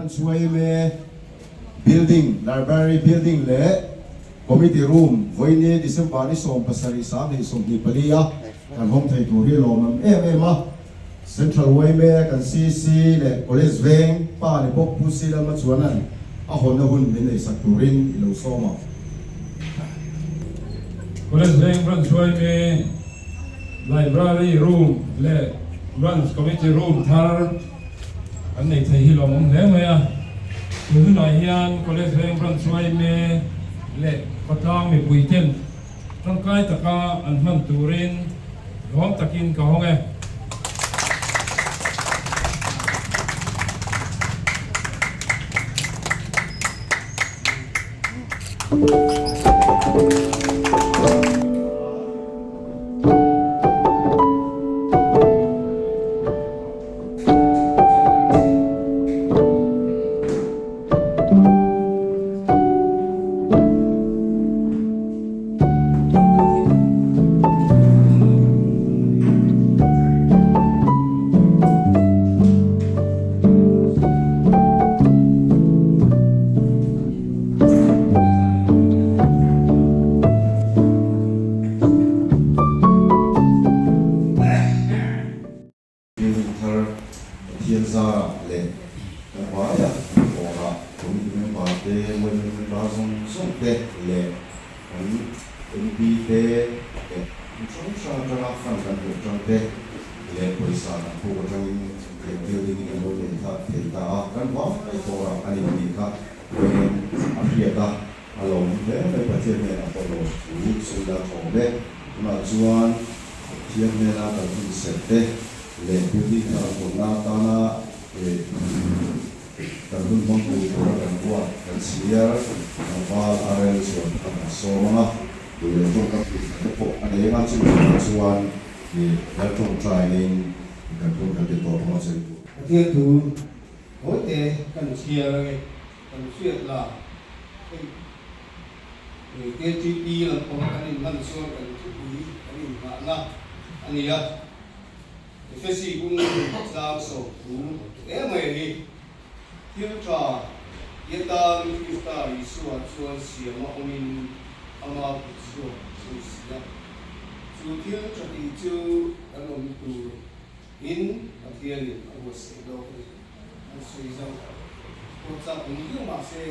Branch yma Building, Library Building leh Committee Room vawiini December ni 17 2024 a kan hawng thei tur hi lawmawm em em a. Central yma kan CC leh College veng pa ni bawk Pu C Lalmachuana'n a hawnna hun min nei sak turin i lo sawm ang. College veng Branch yma Library Room leh Branch Committee Room thar kan nei thei hi lawmawm hle mai a. Tun hunah hian College veng Branch yma leh khawtlang mipui ten tangkai taka an hman turin lawm takin ka hawng e. Building thar Pathian zarah leh kan hmaiah hnathawhah committee member te, women member zawng zawng te leh kan MP te leh hmun hrang hrang atanga fund kan hmuh atang te leh pawisa kan puk atangin he building hi kan lo nei kha thei ta a, kan hmai tawrah a ni tih kha vawiin a hriat a, a lawm hle mai Pathian hnenah pawh lawm thu sawi la thawm e. Tunah chuan Pathian hnena kan hun serh te leh building thar hawnna atana kan hun hmang tur tura kan buat kan chhiar tlangval a rel chuan kha kan sawm ang a, duh leh tawngkam tih khat te pawh a nei ang a, chumi hunah chuan lal tawngtainin kan hun kan ti tawp ang a chei tur. Pathian thu tawite kan chhiar ange kan hriat la hei KTP lampang kan inhman chuan kan thupui kan inghahna a ni a. Efesi kung tlang 10 hle mai a ni. Thil tha Yatan Krista Isua chuan siama awmin ama kut chhuak a ni si a. Chu thil tha tih chu kan awm tur in Pathianin a buatsaih lawk a ni. An sawi zauh pawh chak awm viau mah se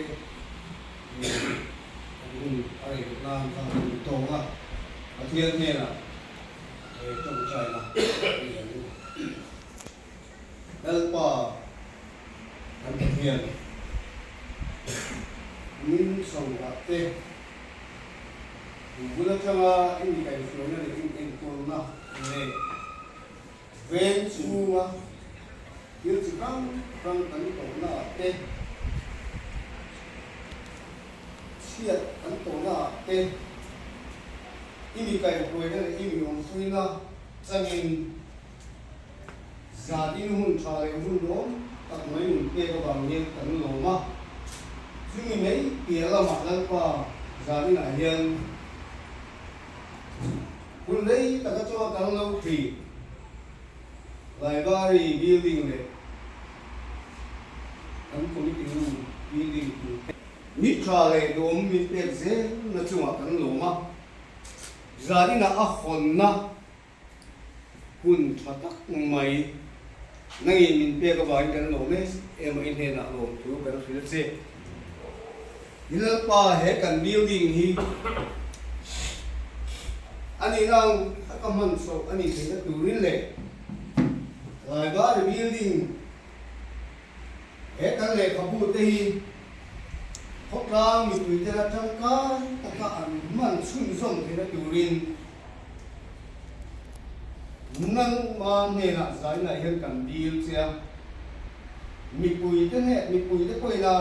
kan hun a rei loh nan kha kan tawng a, Pathian hnenah He tawngtaina a ni ang u. Lalpa kan Pathian, min sawmrah te, in bul atanga i mi kaihhruaina leh in enkawlna leh veng chhunga thil chi hrang hrang kan tawhna ah te, chhiat kan tawhna ah te, I mi kaihhruaina leh i mi awmpuina changin zan in hun tha leh hun lawm tak mai nun pek avang hian kan lawm a. Chumi mai piah lamah Lalpa zan inah hian hun rei tak atanga kan lo thli Library building leh kan committee room building tur te, Ni tha leh duhawm min pek zel na chungah kan lawm a, zaninah a hawnna hun tha tak mai nangin min pek avangin kan lawm em em a, i hnenah lawm thu kan hrilh che. Ni Lalpa he kan building hi a nih nang taka hman chhoh a nih theihna turin leh Library building He kan lehkhabu te hi khawtlang mipuite la tangkai taka an hman chhunzawm theihna turin nangma hnenah zainah hian kan dil che a. Mipuite hneh mipuite pawhin a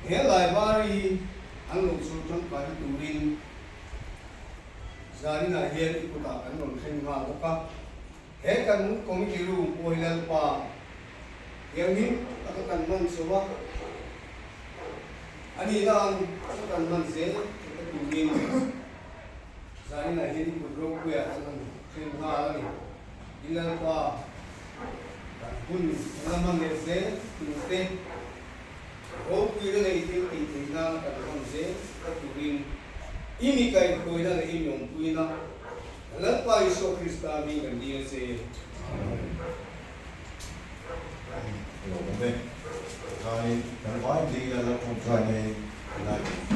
he library hi an lo chhun tangkaina turin zaninah hian i kutah kan rawn thleng nghal bawk a. He kan committee room pawh hi Lalpa thianghlim taka kan hman chho a, a nihna ang taka kan hman zel theihna turin zaninah hian i kut ropuiah kan han thlen nghal a ni. I Lalpa kan. Hun kan la hman leh zel tur te, ropuina leh i thil tih theih nana kan hman zel ta turin i mi kaihhruaina leh i mi awmpuina Lalpa Isua Krista hming kan dil a che. Lo awm e. Thain kan vai ding ila Laltawngtai nei lai.